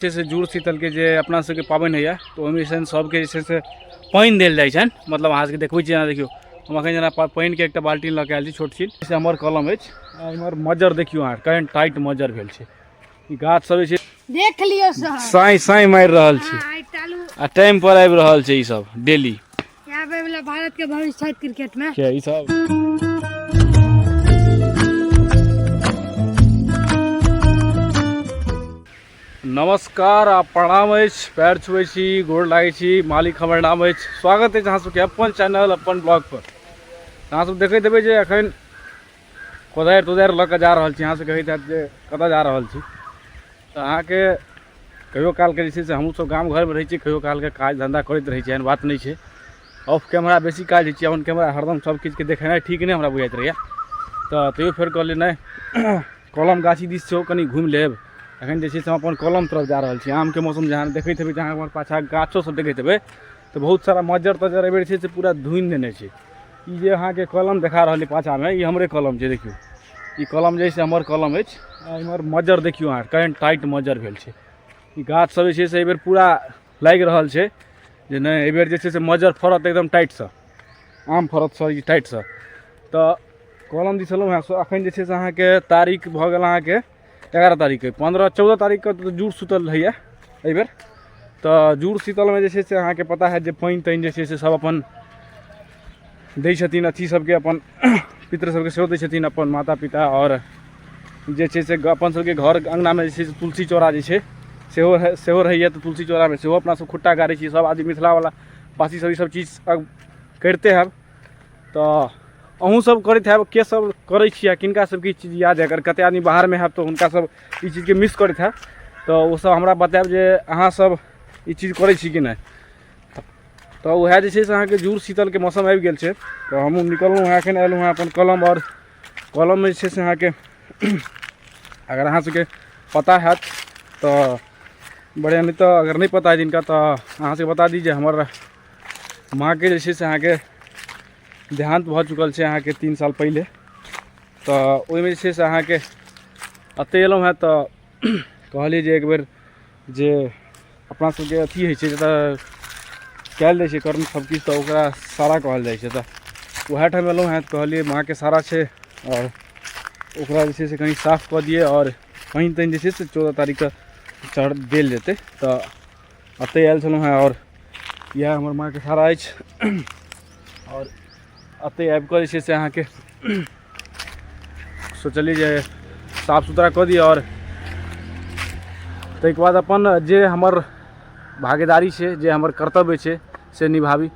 छै से जुड़ शीतलके जे अपना सबके पाबनि होइए, तऽ ओहिमे जे छै सबके जे छै से पानि देल जाइ छनि। मतलब अहाँ सबके देखबै छी, जेना देखियौ, हम एखन जेना पानिके एकटा बाल्टीन लऽ कऽ आयल छी छोट छीन। से हमर कलम अछि, इम्हर मज्जर देखियौ अहाँ, केहन टाइट मज्जर भेल छै। ई गाछ सब जे छै देख लियौ सर, साँइ साँइ मारि रहल छै। हाँ, आइ टालू आ टाइम पर आबि रहल छै ई सब डेली। आबै वाला भारत के भविष्य छथि क्रिकेट में। के ई सब नमस्कार आ प्रणाम अछि, पैर छुबै छी, गोर लागै छी, मालिक हमर नाम अछि। स्वागत अछि अहाँ सबके अपन चैनल अपन ब्लॉग पर। अहाँ सब देखैत हेबै जे एखन कोदारि तोदारि लऽ कऽ जा रहल छी। अहाँ सब कहैत हैत जे कतऽ जा रहल छी, तऽ अहाँके कहियो कालके जे छै से हमहूँ सब गाम घरमे रहै छी, कहियो कालके काज धन्धा करैत रहै छी, एहन बात नहि छै। ऑफ कैमरा बेसी काज होइ छै, ऑन कैमरा हरदम सब किछुके देखेनाइ ठीक नहि हमरा बुझाइत रहैए। तऽ तैयो फेर कहलियै नहि, कलम गाछी दिस सेहो कनि घुमि लेब। एखन जे छै से हम अपन कलम तरफ जा रहल छी। आमके मौसम जहाँ देखैत हेबै, जहाँ हमर पाछाँ गाछो सब देखैत हेबै, तऽ बहुत सारा मज्जर तज्जर एहिबेर छै से पूरा धुनि देने छै। ई जे अहाँके कलम देखा रहल अइ पाछाँमे, ई हमरे कलम छै। देखियौ, ई कलम जे छै से हमर कलम अछि। आ इम्हर मज्जर देखियौ अहाँ, केहन टाइट मज्जर भेल छै। ई गाछ सब जे छै से एहिबेर पूरा लागि रहल छै जे नहि, एहिबेर जे छै से मज्जर फड़त एकदम टाइटसँ, आम फड़त सर ई टाइटसँ। तऽ कलम दिस एलहुँ हेँ। एखन जे छै से अहाँके तारीख भऽ गेल अहाँके 11 तारीखके, 15 14 तारीखके तऽ जुड़ शीतल होइए एहिबेर। तऽ जुड़ शीतलमे जे छै से अहाँके पता हैत जे पानि तानि जे छै से सब अपन दै छथिन अथी सबके, अपन पितृ सबके सेहो दै छथिन, अपन माता पिता। आओर जे छै से अपन सबके घर अङ्गनामे जे छै से तुलसी चौरा जे छै सेहो सेहो रहैए। तऽ तुलसी चौरामे सेहो अपना सब खुट्टा गाड़ै छी। सब आदमी मिथिलावला वासी सब ई सब चीज करिते हैब, तऽ अहूँ सब करैत हैब। के सब करै छी आ किनका सबके ई चीज याद है? अगर कते आदमी बाहरमे हैब तऽ हुनका सब ई चीजके मिस करैत हैब, तऽ ओ सब हमरा बतायब जे अहाँ सब ई चीज करै छी कि नहि। तऽ उएह जे छै से अहाँके जुड़ शीतलके मौसम आबि गेल छै, तऽ हमहूँ निकललहुँ हेँ, एखन एलहुँ हेँ अपन कलम। आओर कलममे जे छै से अहाँके अगर अहाँ सबके पता हैत तऽ बढ़िआँ, नहि तऽ अगर नहि पता है जिनका तऽ अहाँ सबके बता दी जे हमर माँके जे छै से अहाँके देहान्त भऽ चुकल छै अहाँके 3 साल पहिले। तऽ ओहिमे जे छै से अहाँके एतऽ एलहुँ हेँ तऽ कहलियै जे एक बेर जे अपना सबके अथी होइ छै, जतऽ कयल जाइ छै कर्म सब किछु, तऽ ओकरा सारा कहल जाइ छै। तऽ वएह ठाम एलहुँ हेँ तऽ कहलियै माँके सारा छै आओर ओकरा जे छै से कनि साफ कऽ दियै आओर पानि तानि जे छै से 14 तारीखके चढ़ देल जेतै। तऽ एतहि आयल छलहुँ हेँ आओर इएह हमर माँके सारा अछि। आओर एतहि आबि कऽ जे छै से अहाँके सोचलियै जे साफ सुथरा कऽ दिअ आओर ताहिके बाद अपन जे हमर भागीदारी छै, जे हमर कर्तव्य छै से निभाबी।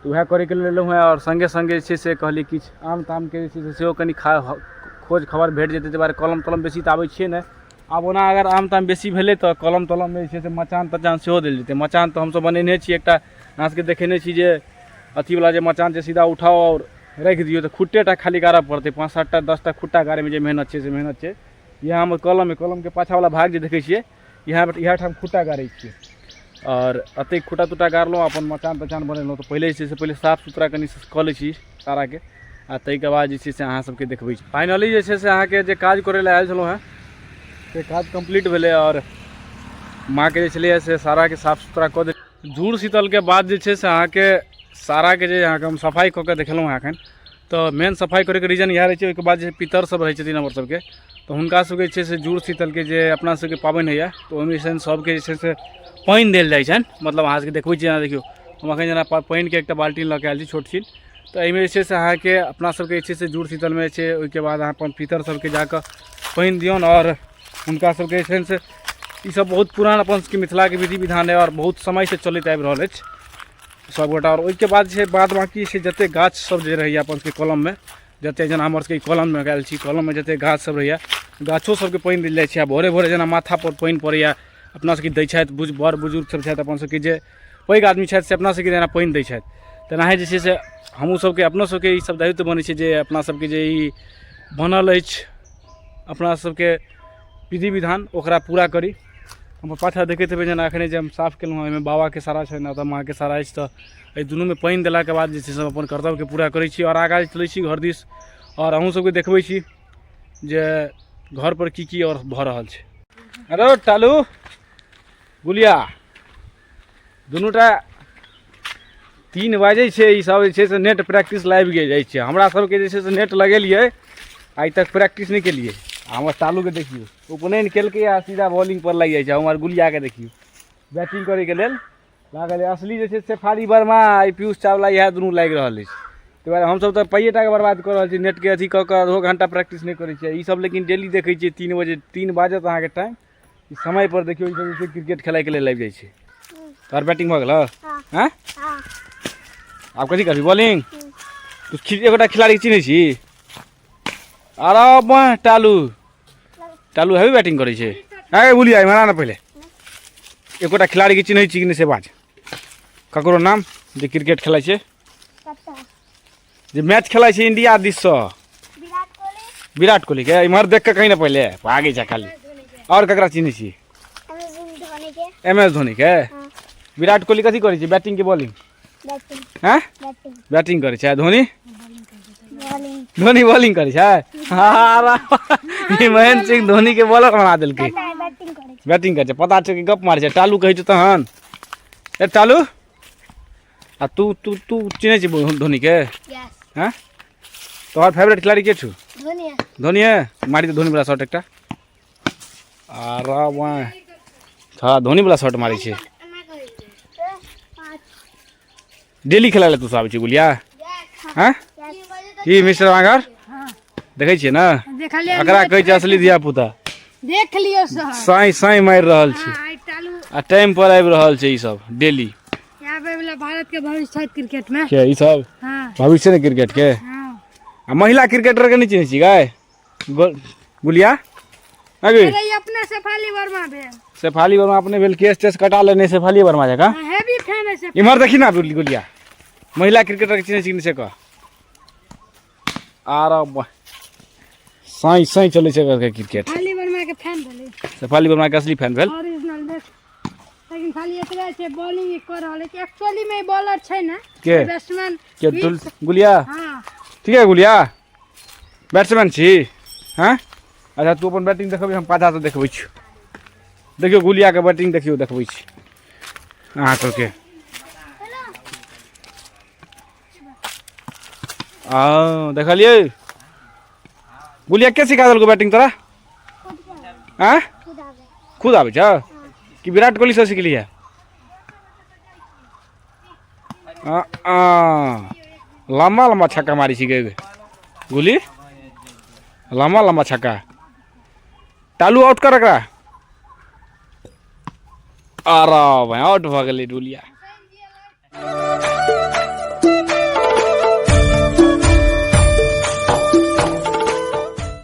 तऽ उएह करैके लेल एलहुँ हेँ। आओर सङ्गे सङ्गे जे छै से कहलियै किछु आम तामके जे छै से सेहो कनि खा खोज खबर भेट जेतै। ताहि दुआरे कलम तलम बेसी तऽ आबै छियै नहि। आब ओना अगर आम ताम बेसी भेलै तऽ कलम तलममे जे छै से मचान तचान सेहो देल जेतै। मचान तऽ हमसभ बनेने छी एकटा, अहाँ सबके देखेने छी जे अथीवला जे मचान छै, सीधा उठाउ आओर राखि दियौ, तऽ खुट्टे टा खाली गाड़ऽ पड़तै। 5 7टा 10टा खुट्टा गाड़ैमे जे मेहनत छै से मेहनत छै। इएह हमर कलम अइ, कलमके पाछाँवला भाग जे देखै छियै, इएह इएह ठाम खुट्टा गाड़ै छियै। आओर एतहि खुट्टा तुट्टा गाड़लहुँ, अपन मचान तचान बनेलहुँ। तऽ पहिले जे छै से पहिले साफ सुथरा कनि कऽ लै छी साराके आ ताहिके बाद जे छै से अहाँ सबके देखबै छी। फाइनली जे छै से अहाँके जे काज करै लए आयल छलहुँ हेँ से काज कम्प्लीट भेलै आओर माँके जे छलैए से साराके साफ सुथरा कऽ देल। जुड़ शीतलके बाद जे छै से अहाँके साराके जे अहाँके हम सफाइ कऽ के देखेलहुँ हेँ एखन, तऽ मेन सफाइ करैके रीजन इएह रहै छै। ओहिके बाद जे पितर सब रहै छथिन हमर सबके, तऽ हुनका सबके जे छै से जुड़ शीतलके जे अपना सबके पाबनि होइए, तऽ ओहिमे जे छै सबके जे छै से पानि देल जाइ छनि। मतलब अहाँ सबके देखबै छी, जेना देखियौ, हम एखन जेना पानिके एकटा बाल्टीन लऽ कऽ आयल छी छोट छीन। तऽ एहिमे जे छै से अहाँके अपना सबके जे छै से जुड़ शीतलमे जे छै ओहिके बाद अहाँ अपन पितर सबके जाकऽ पानि दियौन। आओर हुनका सबके जे छै से ई सब बहुत पुरान अपन सबके मिथिलाके विधि विधान अइ आओर बहुत समयसँ चलैत आबि रहल अछि सबगोटा। आओर ओहिके बाद जे छै बाद बाँकी छै जतेक गाछ सब जे रहैए अपन सबके कलममे, जतेक जेना हमर सबके कलममे आयल छी, कलममे जतेक गाछ सब रहैए गाछो सबके पानि देल जाइ छै। आ भोरे भोरे जेना माथापर पानि पड़ैए अपना सबके दै छथि बड़ बुजुर्ग सब छथि, अपन सबके जे पैघ आदमी छथि से अपना सबके जेना पानि दै छथि, तेनाहे जे छै से हमहूँ सबके अपनो सबके ई सब दायित्व बनै छै जे अपना सबके जे ई बनल अछि अपना सबके विधि विधान ओकरा पूरा करी। हमर पाछाँ देखैत हेबै जेना एखने जे हम साफ केलहुँ हँ, ओहिमे बाबाके सारा छनि आ माँके सारा अछि। तऽ एहि दुनूमे पानि देलाके बाद जे छै से हम अपन कर्तव्यके पूरा करै छी आओर आगाँ चलै छी घर दिस आओर अहूँ सबके देखबै छी जे घरपर की की आओर भऽ रहल छै। अरे टालू, गुलिया दुनूटा 3 बाजै छै। ई सब जे छै से नेट प्रैक्टिस लाबि गेल जाइ छै। हमरा सबके जे छै से नेट लगेलियै, आइ तक प्रैक्टिस नहि केलियै। आ हमर तालूके देखियौ, उपनयन केलकै आ सीधा बॉलिंग पर लागि जाइ छै। हमर गुलियाके देखियौ, बैटिंग करैके लेल लागल। असली जे छै शेफाली वर्मा आ पीयूष चावला, इएह दुनू लागि रहल अछि। ताहि दुआरे हमसभ तऽ पाइए टाके बर्बाद कऽ रहल छी, नेटके अथी कऽ कऽ आधो घण्टा प्रैक्टिस नहि करै छियै ईसभ। लेकिन डेली देखै छियै 3 बजे, 3 बाजत अहाँके टाइम, ई समय पर देखियौ ईसभ जे छै क्रिकेट खेलाइके लेल आबि जाइ छै। तोहर बैटिंग भऽ गेलौ? हँ। आब कथी करबी? बॉलिंग। तू एगोटा खिलाड़ीके चिन्है छी? अरे बाह, टालू, टालू हेवी बैटिंग करै छै। हे बुलिया, इम्हर आ ने पहिले। एकोटा खिलाड़ीके चिन्है छी कि नहि से बाज। ककरो नाम जे क्रिकेट खेलाइ छै, जे मैच खेलाइ छै इंडिया दिससँ। विराट कोहली के? इम्हर देख कऽ कहीं ने, पहिले भागै छै खाली। आओर ककरा चिन्है छी? एम एस धोनी के। विराट कोहली कथी करै छै, बैटिंग के बॉलिंग? हैं? बैटिंग करै छै। आ धोनी? धोनी बॉलिंग करै छै। हाँ, ई महेंद्र सिंह धोनी के बॉलर बना देलकै। बैटिंग करै छै, पता छै कि गप मारै छै। टालू कहै छै तहन। ए टालू, आ तू तू तू चिन्है छी धोनी के? हैं? तोहर फेवरेट खिलाड़ी के छौ? धोनी है। मारी तऽ धोनी वाला शॉट एकटा। अरे वाह, हाँ, धोनी वाला शॉट मारै छै। डेली खेलाय लए तू सब आबै छी गुलिया? हैं की मिस्टर वांगर, देखै छियै ने? देखलियै। एकरा कहै छै असली धिया पुता। देख लियौ सर। साँइ साँइ मारि रहल छै। आइ टालू आ टाइम पर आबि रहल छै ई सब डेली। आबै वाला भारत के भविष्य छथि क्रिकेट में। के ई सब? हाँ। भविष्य ने क्रिकेट के। हाँ। आ महिला क्रिकेटर के नहि चिन्है छी गाय गुलिया अगे? अरे, ई अपने शेफाली वर्मा भेल। शेफाली वर्मा अपने भेल। केस तेस कटा लेने शेफाली वर्मा जकाँ। हाँ, हैवी फैन है से। इम्हर देखी ना गुलिया, महिला क्रिकेटर के चिन्है छी कि नहि से कह। आर साँइ साँइ चलै छै एकर क्रिकेट। शेफाली वर्मा के फैन भेलै। शेफाली वर्मा के असली फैन भेल। ओरिजिनल देख, लेकिन खाली एतबे छै, बॉलिंग कऽ रहल है। एक्चुअली में बॉलर छै ने। के? बैट्समैन। के गुलिया? हाँ। ठीक है, गुलिया बैट्समैन छी। हाँ, अच्छा, तू अपन बैटिंग देखबै, हम पाछासँ देखबै छी। देखियौ गुलियाके बैटिंग, देखियौ, देखबै छी अहाँ सबके। आ देखलियै, गुलिया के सिखा देलको बैटिंग तोरा? आँ, खुद आबै छ कि विराट कोहली से सिखलियै? आ आ लम्बा लम्बा छक्का मारै छी गे गुली, लम्बा लम्बा छक्का। टालू, आउट कर एकरा। अरे भाइ, आउट भऽ गेलै गुलिया।